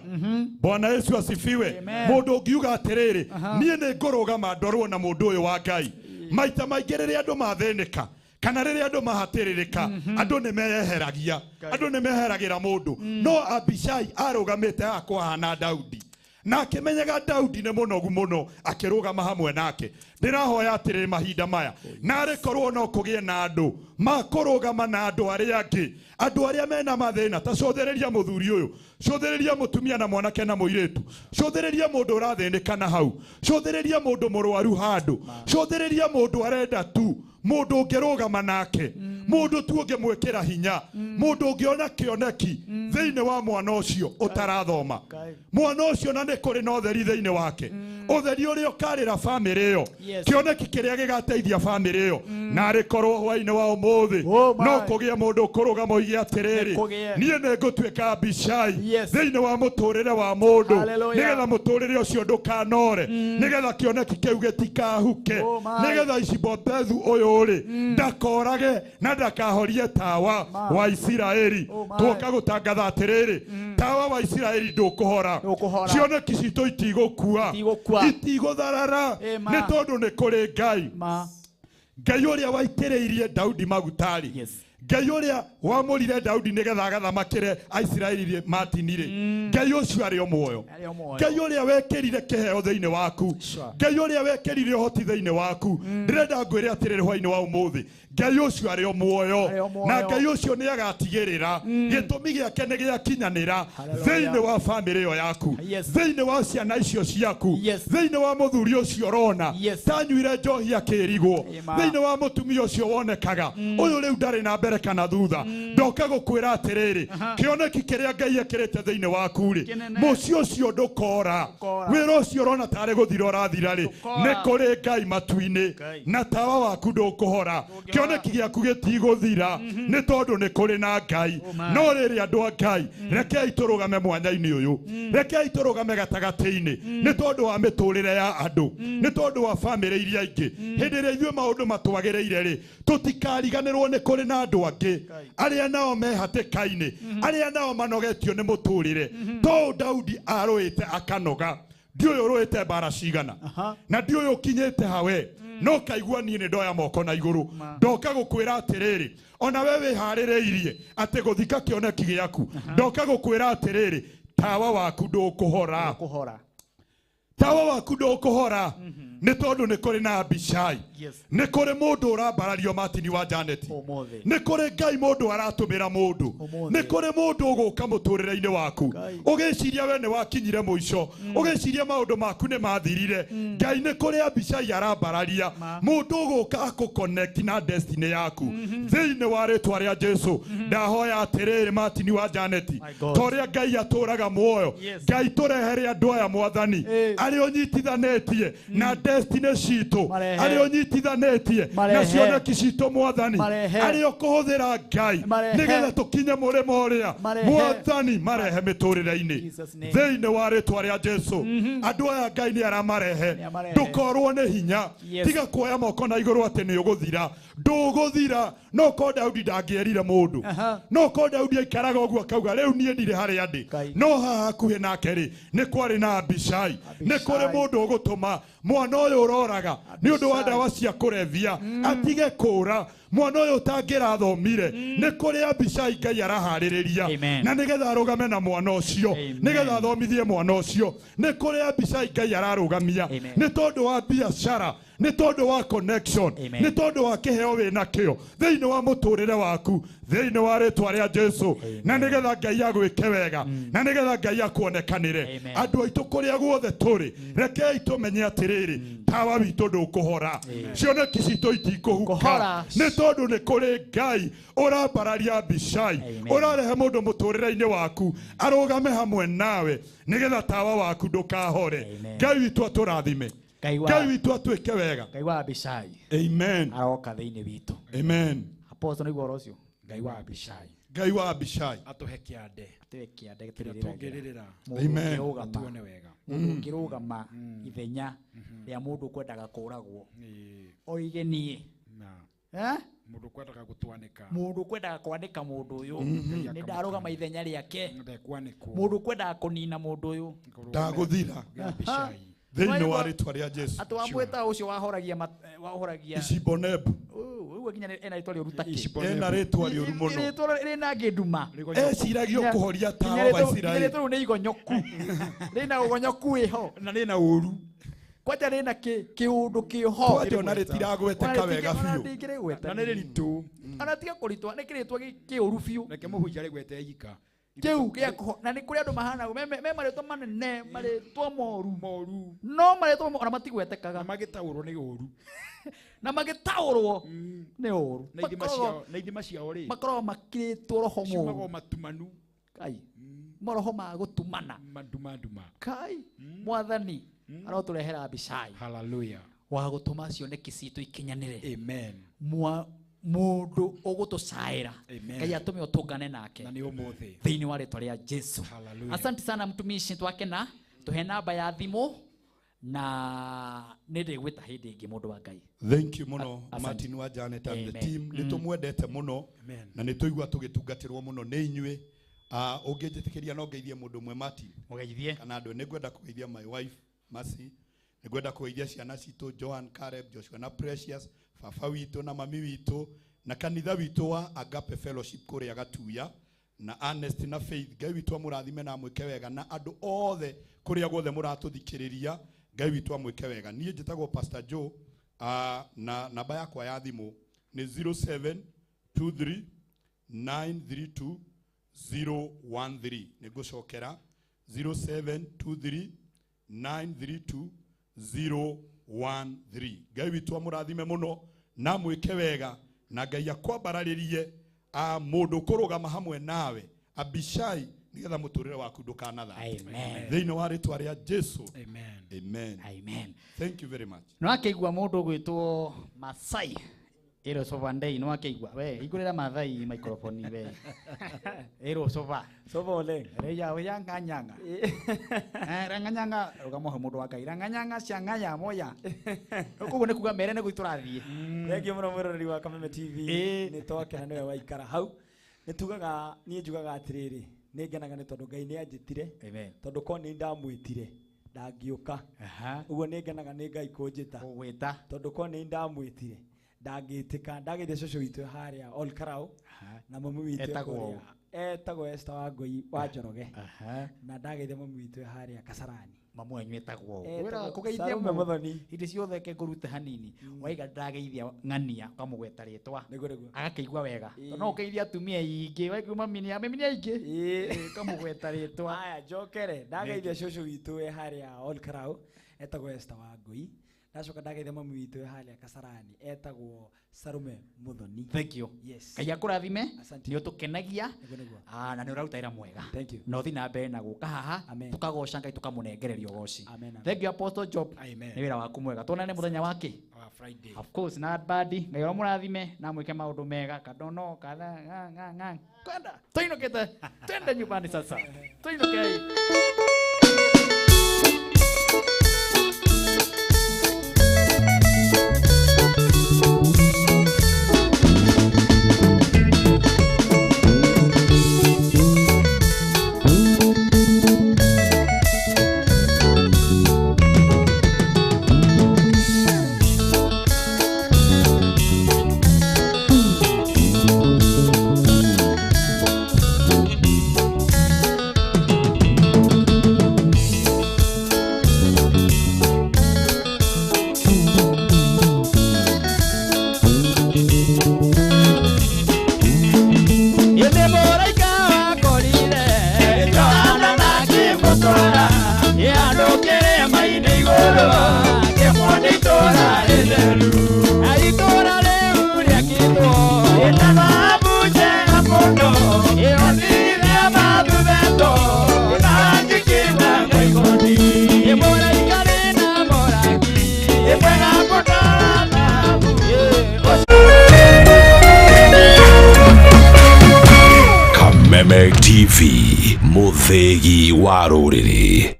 Bwana Yesu asifiwe. Amen. Mũndũ ũngiuga atĩrĩrĩ, niĩ nĩ ngũrũgama ndorwo na mũndũ ũyũ wa Ngai. Maita maingĩ rĩrĩa andũ mathĩnĩka kana rĩrĩa andũ mahatĩrĩrĩka, andũ nĩ meyeheragia, andũ nĩ meheragĩra mũndũ, no Abishai arũgamĩte haha kwahana Daudi na akĩmenyaga Daudi nĩ mũnogu mũno, akĩrũgama hamwe nake. Ndĩrahoya atĩrĩrĩ, mahinda maya narĩ korwo no kũgĩe na andũ makũrũgama na andũ arĩa angĩ, andũ arĩa mena mathĩna. Ta cũthĩrĩria mũthuri ũyũ, cũthĩrĩria mũtumia na mwanake na mũirĩtu, cũthĩrĩria mũndũ ũrathĩnĩka na hau, cũthĩrĩria mũndũ mũrwaru handũ, cũthĩrĩria mũndũ arenda tu mũndũ ũngĩrũgama nake, mũndũ tu ũngĩmwĩkĩra hinya, mũndũ ũngĩona kĩoneki thĩinĩ wa mwana ũcio ũtarathoma, Ngai. mwana ũcio na nĩ kũrĩ na ũtheri thĩinĩ wake, ũtheri ũrĩa ũkarĩra bamĩrĩ ĩyo, Yes. kĩoneki kĩrĩa gĩgateithia bamĩrĩ ĩyo. Narĩ korwo hwainĩ wa ũmũthĩ Oh my. no kũgĩe mũndũ ũkũrũgama oige atĩrĩrĩ, Nĩ kũgĩe. niĩ nĩ ngũtuĩka Abishai Yes. thĩinĩ wa mũtũrĩre wa mũndũ, Hallelujah. nĩgetha mũtũrĩre ũcio ndũkanore, nĩgetha kĩoneki kĩu gĩtikahuke, Oh my. nĩgetha Icibobethu ũyũ rĩ ndakorage na ndakahorie tawa Ma. wa Isiraeli. Oh my. Tuoka gũtangatha atĩrĩrĩ, tawa wa Isiraeli ndũkũhora. Ndũkũhora. Cioneki citũ itigũkua, Itigũkua. itigũtharara, Ema. nĩ tondũ nĩ kũrĩ Ngai. Ma. Ngai ũrĩa waitĩrĩirie Daudi maguta-rĩ, Yes. Ngai ũrĩa wamũrire Daudi nĩgetha agathamakĩre Aisiraeli, Martin-rĩ, Ngai ũcio arĩ o muoyo. Arĩ o muoyo. Ngai ũrĩa wekĩrire kĩheo thĩinĩ waku, Sure. Ngai ũrĩa wekĩrire ũhoti thĩinĩ waku, ndĩrenda ngwĩre atĩrĩrĩ hwainĩ wa ũmũthĩ, Ngai ũcio arĩ o muoyo. Arĩ o muoyo. Na Ngai ũcio nĩ agatigĩrĩra gĩtũmi gĩake nĩ gĩakinyanĩra Hallelujah. thĩinĩ wa bamĩrĩ ĩyo yaku, Yes. thĩinĩ wa ciana icio ciaku, Yes. thĩinĩ wa mũthuri ũcio ũrona Yes. tanyuire njohi akĩrigwo, Amen. thĩinĩ wa mũtumia ũcio wonekaga ũyũ rĩu ndarĩ na mbere kana thutha. Ndoka gũkwĩra atĩrĩrĩ, kĩoneki kĩrĩa Ngai ekĩrĩte thĩinĩ waku rĩ, Kĩnene. mũciĩ ũcio ndũkora. Ndũkora. Wĩra ũcio ũrona tarĩ gũthira ũrathira rĩ, Ndũkora. nĩ kũrĩ Ngai matu-inĩ, Ngai. na tawa waku ndũkũhora. Kĩoneki gĩaku gĩtigũthira nĩ tondũ nĩ kũrĩ na Ngai. man. No rĩrĩ andũ a Ngai, rekei tũrũgame mwanya-inĩ ũyũ, rekei tũrũgame gatagatĩ-inĩ, nĩ tondũ wa mĩtũrĩre ya andũ, nĩ tondũ wa bamĩrĩ iria ingĩ. Hĩndĩ ĩrĩa ithuĩ maũndũ matwagĩrĩire rĩ, tũtikariganĩrwo nĩ kũrĩ na andũ angĩ arĩa nao me hatĩka-inĩ, arĩa nao manogetio nĩ mũtũrĩre. To Daudi arũĩte akanoga, ndiũĩ ũrũĩte mbara cigana, na ndiũĩ ũkinyĩte hawe, no kaigua niĩ nĩ ndoya moko na igũrũ. Ndoka gũkwĩra atĩrĩrĩ, ona we wĩharĩrĩirie atĩ gũthika kĩoneki gĩaku, ndoka gũkwĩra atĩrĩrĩ, tawa waku ndũkũhora. Kũhora. Tawa waku ndũkũhora nĩ tondũ nĩ kũrĩ na Abishai. Yes. Nĩ kũrĩ mũndũ ũrambarario Martin wa Janet. Ũmũthĩ. Nĩ kũrĩ Ngai mũndũ aratũmĩra mũndũ. Ũmũthĩ. Nĩ kũrĩ mũndũ ũgũka mũtũrĩre-inĩ waku, Ngai. ũgĩciria we nĩ wakinyire mũico, ũgĩciria maũndũ maku nĩ mathirire. Ngai nĩ kũrĩ Abishai arambararia, mũndũ ũgũka akũ-connect na destiny yaku. Thĩinĩ wa rĩtwa rĩa Jesu ndahoya atĩrĩrĩ, Martin wa Janet, My God. ta ũrĩa Ngai atũraga muoyo, Yes. Ngai tũrehere andũ aya mwathani, arĩa ũnyitithanĩtie na destiny citũ, Marehe. arĩa ũnyitithanĩtie na Marehe. cioneki citũ mwathani, Marehe. arĩa ũkũhũthĩra Ngai Marehe. nĩgetha tũkinye mũrĩmo ũrĩa Marehe. mwathani, marehe mĩtũrĩre-inĩ Jesus name. thĩinĩ wa rĩtwa rĩa Jesu. Andũ aya Ngai nĩ aramarehe. Nĩamarehe. Ndũkorwo nĩ hinya. Yes. Tiga kuoya moko na igũrũ atĩ nĩ ũgũthira. Ndũgũthira. No ko Daudi ndangĩerire mũndũ, no ko Daudi aikaraga ũguo akauga rĩu niĩ ndirĩ harĩa ndĩ, Ngai. no haha hakuhĩ nake rĩ, nĩ kwarĩ na Abishai. Nĩ kũrĩ mũndũ ũgũtũma mwana ũyũ ũroraga nĩ ũndũ wa Abishai. ndawa cia kũrebia atige kũra, mwana ũyũ ũtangĩrathomire, nĩ kũrĩ Abishai Ngai araharĩrĩria Amen. na nĩgetha arũgame na mwana ũcio, Amen. nĩgetha athomithie mwana ũcio. Nĩ kũrĩ Abishai Ngai ararũgamia Amen. nĩ tondũ wa biacara, nĩ tondũ wa connection, Amen. nĩ tondũ wa kĩheo wĩnakĩo thĩinĩ wa mũtũrĩre waku, thĩinĩ wa rĩtwa rĩa Jesu, na nĩgetha Ngai agwĩke wega, na nĩgetha Ngai akuonekanĩre. Amen. Andũ aitũ kũrĩa guothe tũrĩ, rekei tũmenye atĩrĩrĩ, tawa witũ ndũkũhora, cioneki citũ itikũhuka, Kũhora. nĩ tondũ nĩ kũrĩ Ngai ũrambararia Abishai, Amen. ũrarehe mũndũ mũtũrĩre-inĩ waku arũgame hamwe nawe nĩgetha tawa waku ndũkahore. Amen. Ngai witũ atũrathime, Ngai wa- Ngai witũ atuĩke wega. Ngai wa Abishai Amen. aroka thĩinĩ witũ. Amen. Apostle, nĩguo ũhoro ũcio. Ngai wa Abishai Ngai wa Abishai atũhe kĩande Atũhe kĩande kĩrĩa tũrĩrĩragĩra. tũngĩrĩrĩra, Mũndũ Amen. ũngĩrũgama. tuone wega. Mũndũ ũngĩrũgama ithenya rĩa mũndũ ũkwendaga kũragwo, Ĩĩ, oige niĩ, na Eh? mũndũ ũkwendaga gũtwanĩka, Mũndũ ũkwendaga kwandĩka mũndũ ũyũ, Ngai nĩ ndarũgama ithenya rĩake. Ndekwanĩkwo. Mũndũ ũkwendaga kũnina mũndũ ũyũ, Ndagũthira Ngai Abishai. thĩinĩ wa rĩtwa rĩa Jesu. Atĩ wamwĩta ũcio wahoragia wahoragia Ishibonebu. Ũguo nginya ena rĩtwa rĩũru takĩ. Ishibonebu. Ena rĩtwa rĩũru mũno. Rĩtwa rĩna ngĩnduma. Eciragia kũhoria tawa wa Isiraeli. Rĩtwa rĩu nĩ igonyoku, rĩna ũgonyoku wĩho, Na rĩna ũru. Kwanja rĩna kĩũndũ kĩho. Kwanja ona rĩtiragweteka wega biũ. Ndingĩrĩgweta. Na nĩ rĩritũ. Ona tiga kũritwa, nĩ kĩrĩtwa kĩũru biũ. Reke mũhunjia rĩgwete ika. Kĩu gĩa kũho na nĩ kũrĩ andũ mahana ũguo, me marĩtwa manene, marĩtwa moru, Moru. no marĩtwa ona matigwetekaga. Na magĩtaũrwo nĩ ũru. Na magĩtaũrwo nĩ ũru. Na ithima ciao, na ithima ciao rĩ, Makoragwo makĩrĩtwo roho ciumagwo mũru. matumanu. Kai, maroho ma gũtumana. Manduma nduma. Kai, mwathani arotũrehera Abishai Hallelujah. wa gũtũma cioneki citũ ikinyanĩre. Amen. Mwa mũndũ ũgũtũcaĩra, Amen. Ngai atũme ũtũngane nake Na nĩ ũmũthĩ. thĩinĩ wa rĩtwa rĩa Jesu. Hallelujah. Asante sana mtumishi, twakena. Tũhe namba ya thimũ na nĩ ndĩgwĩta hĩndĩ ĩngĩ, mũndũ wa Ngai. Thank you mũno, Asante. Martin wa Janet and the Amen. team. Nĩ tũmwendete mũno Amen. na nĩ tũigua tũgĩtungatĩrwo mũno nĩ inyuĩ. Ũngĩnjĩtĩkĩria no ngeithie mũndũ ũmwe, Martin. Mũgeithie. Kana andũ, nĩ ngwenda kũgeithia my wife Mercy, nĩ ngwenda kũgeithia ciana citũ Joan, Caleb, Joshua na Precious, baba witũ na mami witũ, na kanitha witũ wa Agape Fellowship kũrĩa Gatuya, na Ernest na Faith. Ngai witũ amũrathime na amwĩke wega, na andũ othe kũrĩa guothe mũratũthikĩrĩria, Ngai witũ amwĩke wega. Niĩ njĩtagwo Pastor Joe, na namba yakwa ya thimũ nĩ 0723 932 013. Nĩ ngũcokera, 0723 932 013. Ngai witũ amũrathime mũno na amwĩke wega, na Ngai akwambararĩrie. Mũndũ kũrũgama hamwe nawe Abishai nigetha mũtũrĩre waku ndũkanathate. Amen. Thĩinĩ wa rĩtwa rĩa Jesu. Amen. Amen. Amen. Thank you very much. No akĩigua mũndũ ũgwĩtwo Masai ĩro sova ndei no akĩigua we igũrĩra Mathai microphone we ĩro sova Sova oleng. reya we yanganyanga ranganyanga rugamohe mũndũ wa Ngai ranganyanga ciang'aya moya koguo nĩ kuga mere nĩ gwitũ tũrathiĩ. Thengiũ mũno mwĩroreri wa Kameme TV. Nĩ twakena nĩwe waikara hau. Nĩ tugaga niĩ njugaga atĩrĩrĩ nĩ ngenaga nĩ tondũ Ngai nĩ anjĩtire. Amen. Tondũ ko nĩ ndamwĩtire ndangĩũka. Ũguo nĩ ngenaga nĩ Ngai kũnjĩta. Gũgwĩta. Tondũ ko nĩ ndamwĩtire ndangĩtĩka. Ndagĩire cũcũ witũ harĩa Ol Karau na mami witũ Etagwo kũrĩa etagwo Esther Wangũi wa Njoroge. Na ndagĩire mami witũ harĩa Kasarani. Mamu wanyu etagwo Etagwo wĩra kũgeithia Salome mũndũ. Muthoni. Hĩndĩ ciothe ke ngũrute hanini waiga ndageithia ng'ania ũkamũgweta rĩtwa. Nĩguo, nĩguo. Agakĩigua wega. Tondũ no ũkĩgeithia atumia aingĩ waigua mami nĩ mami nĩ aingĩ. Ũkamũgweta rĩtwa. Aya njokere ndageithia cũcũ witũ wĩ harĩa Ol Karau etagwo Esther Wangũi. Ndacoka ndageithia mami witũ wĩ harĩa Kasarani etagwo Salome Muthoni. Thank you. Yes. Ngai akũrathime. Asante. Nĩ ũtũkenagia. Nĩguo, nĩguo. Na nĩ ũraruta wĩra mwega. Thank you. Na ũthiĩ na mbere na gũka haha. Amen. Tũkagoca Ngai tũkamũnengereria ũgoci. Amen, amen. Thank you Apostle Job. Amen. Nĩ wĩra waku mwega. Tuonane mũthenya wa kĩ? Wa Friday. Of course na badi Ngai ũramũrathime na mwĩke maũndũ mega kadono kada nga nga nga. Kwenda. Tuinukite. Twende nyumbani sasa. Tuinuke. Kameme TV, Muthegi wa rũrĩrĩ.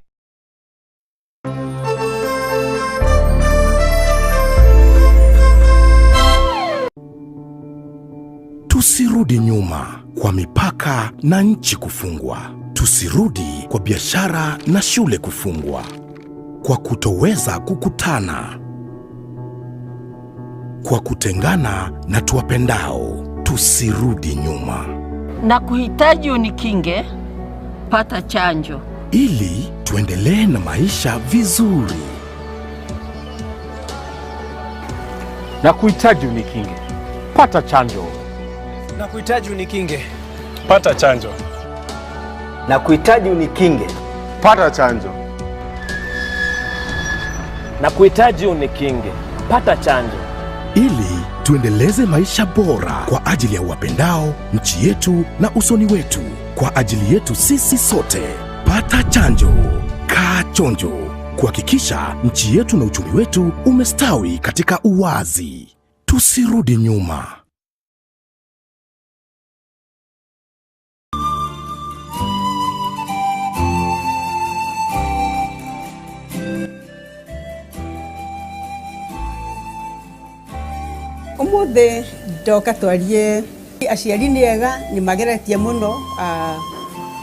Tusirudi nyuma kwa mipaka na nchi kufungwa. Tusirudi kwa biashara na shule kufungwa. Kwa kutoweza kukutana. Kwa kutengana na tuwapendao. Tusirudi nyuma. Na kuhitaji unikinge, pata chanjo. Ili tuendelee na maisha vizuri. Na kuhitaji unikinge, pata chanjo. Na kuhitaji unikinge, pata chanjo. Na kuhitaji unikinge, pata chanjo. Na kuhitaji unikinge, pata chanjo. Ili tuendeleze maisha bora kwa ajili ya wapendao, nchi yetu na usoni wetu, kwa ajili yetu sisi sote. Pata chanjo, kaa chonjo, kuhakikisha nchi yetu na uchumi wetu umestawi katika uwazi. Tusirudi nyuma. Umuthi ndoka twarie aciari nĩ ega nĩ mageretie mũno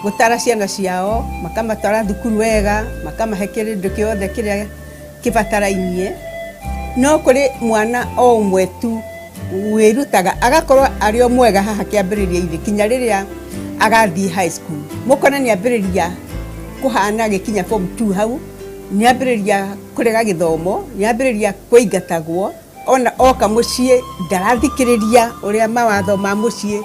gũtara ciana ciao makamatwara thukuru wega makamahe kĩndũ kĩothe kĩrĩa kĩbatarainie no kũrĩ mwana o ũmwe tu wĩrutaga agakorwo arĩ o mwega haha kĩambĩrĩria-inĩ kinya rĩrĩa agathiĩ high school mũkona nĩ ambĩrĩria kũhana gĩkinya form 2 hau nĩ ambĩrĩria kũrega gĩthomo nĩ ambĩrĩria kũingatagwo ona oka muciĩ ndarathikĩrĩria ũrĩa mawatho ma muciĩ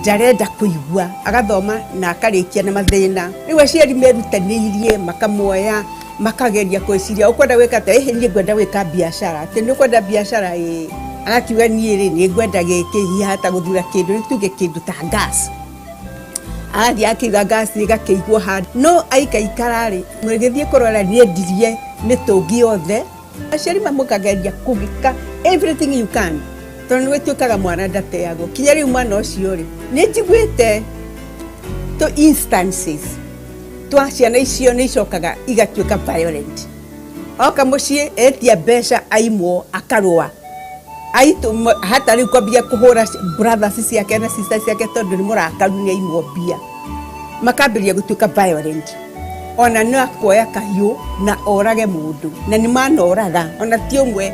ndarenda kũigua agathoma na akarĩkia na mathĩna rĩu aciari merutanĩirie makamuoya makageria gwĩciria ũkwenda gwĩka atĩa ĩhĩ niĩ ngwenda gwĩka biacara atĩ nĩ ũkwenda biacara ĩĩ Agakiuga niĩ rĩ nĩ ngwenda gĩkĩ, hihi hata gũthura kĩndũ, nĩ tuge kĩndũ ta gas. Agathiĩ akĩiga gas ĩgakĩigwo handũ, no aikaikara rĩ, mũgĩthiĩ kũrora nĩ endirie mĩtũngi yothe. Aciari mamũkageria kũgĩka everything you can, tondũ nĩ gũtuĩkaga mwana ndateagwo. Kinya rĩu mwana ũcio rĩ, nĩ njiguĩte to instances twa ciana icio nĩ icokaga igatuĩka violent. Oka mũciĩ etia mbeca aimwo akarũa aitu hata rĩu kwambia kũhũra brothers ciake na sisters ciake tondũ nĩ mũrakaru nĩ aimwo mbia, makambĩrĩria gũtuĩka violent. Ona no akuoya kahiũ na orage mũndũ, na nĩ manoraga, ona ti ũmwe,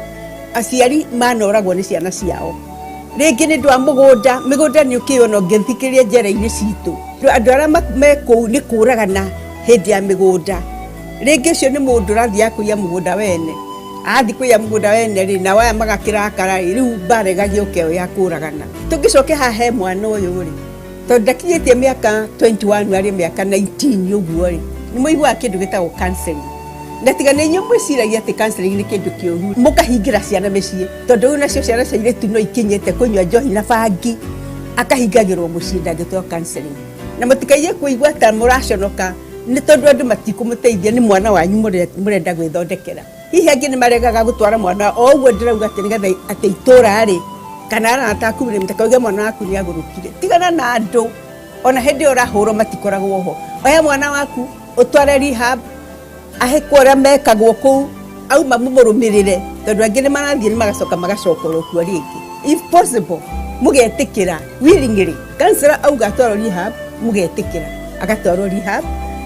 aciari manoragwo nĩ ciana ciao. Rĩngĩ nĩ ũndũ wa mũgũnda, mĩgũnda nĩ ũkĩyona ũngĩthikĩrĩria njera-inĩ citũ, andũ arĩa me kũu nĩ kũragana hĩndĩ ya mĩgũnda. Rĩngĩ ũcio nĩ mũndũ ũrathiĩ akũiya mũgũnda wene, athiĩ kũiya mũgũnda wene rĩ, nao aya magakĩrakara rĩ, rĩu mbara ĩgagĩũka ĩyo ya kũragana. Tũngĩcoke haha he mwana ũyũ rĩ, tondũ ndakinyĩtie mĩaka 21 arĩ mĩaka 19 ũguo rĩ, nĩ mũiguaga kĩndũ gĩtagwo counseling. Na tiga nĩ inyuĩ mwĩciragia atĩ counseling nĩ kĩndũ kĩũru, mũkahingĩra ciana mĩciĩ, tondũ rĩu nacio ciana cia airĩtu no ikinyĩte kũnyua njohi na bangi, akahingagĩrwo mũciĩ ndangĩtwarwo counseling. Na mũtikaiye kũigua ta mũraconoka nĩ tondũ andũ matikũmũteithia, nĩ mwana wanyu mũrenda gwĩthondekera. Hihi angĩ nĩ maregaga gũtwara mwana o ũguo ndĩrauga atĩ nĩgetha atĩ itũra rĩ, kana arata aku rĩ, mũtikauge mwana waku nĩ agũrũkire. Tigana na andũ, ona hĩndĩ ĩyo ũrahũrwo matikoragwo ho. Oya mwana waku ũtware rehab, ahĩkwo ũrĩa mekagwo kũu, auma mũmũrũmĩrĩre, tondũ angĩ nĩ marathiĩ nĩ magacoka magacokerwo kuo rĩngĩ. If possible, mũgetĩkĩra willingly. Counselor auga atwarwo rehab, mũgetĩkĩra agatwarwo rehab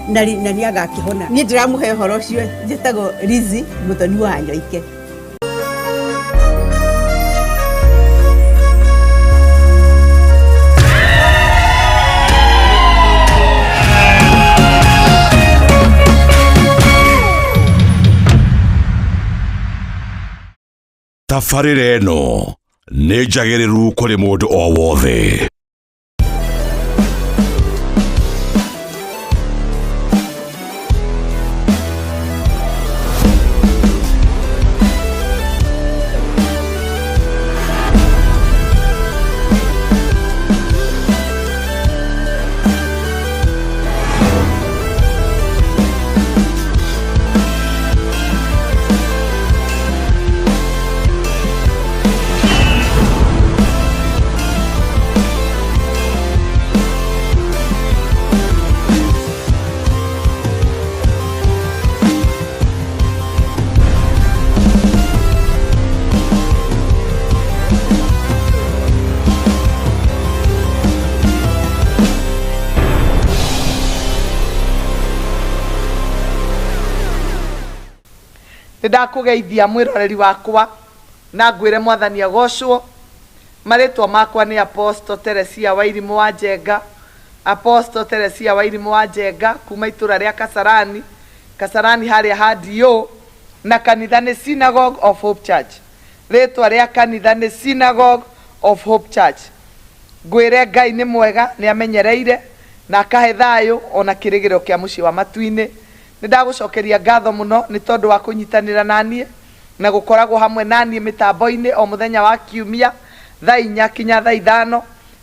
na na nĩ agakĩhona. Niĩ ndĩramũhe ũhoro ũcio, njĩtagwo Lizzy Mũthoni wa Nyoike. Tabarĩra ĩno nĩ njagĩrĩru kũrĩ mũndũ o wothe. Nĩ ndakũgeithia mwĩroreri wakwa na ngwĩre mwathani agocwo. Marĩtwa makwa nĩ Apostle Teresia Wairimũ wa Njenga, Apostle Teresia Wairimũ wa Njenga kuma itũra rĩa Kasarani, Kasarani harĩa ha DO, na kanitha nĩ Synagogue of Hope Church. Rĩtwa rĩa kanitha nĩ Synagogue of Hope Church. Ngwĩre Ngai nĩ mwega, nĩ amenyereire na akahe thayũ ona kĩrĩgĩrĩro kĩa mũciĩ wa matu-inĩ. Nĩ ndagũcokeria ngatho mũno nĩ tondũ wa kũnyitanĩra na niĩ na gũkoragwo hamwe na niĩ mĩtambo-inĩ o mũthenya wa kiumia thaa 4 kinya thaa 5.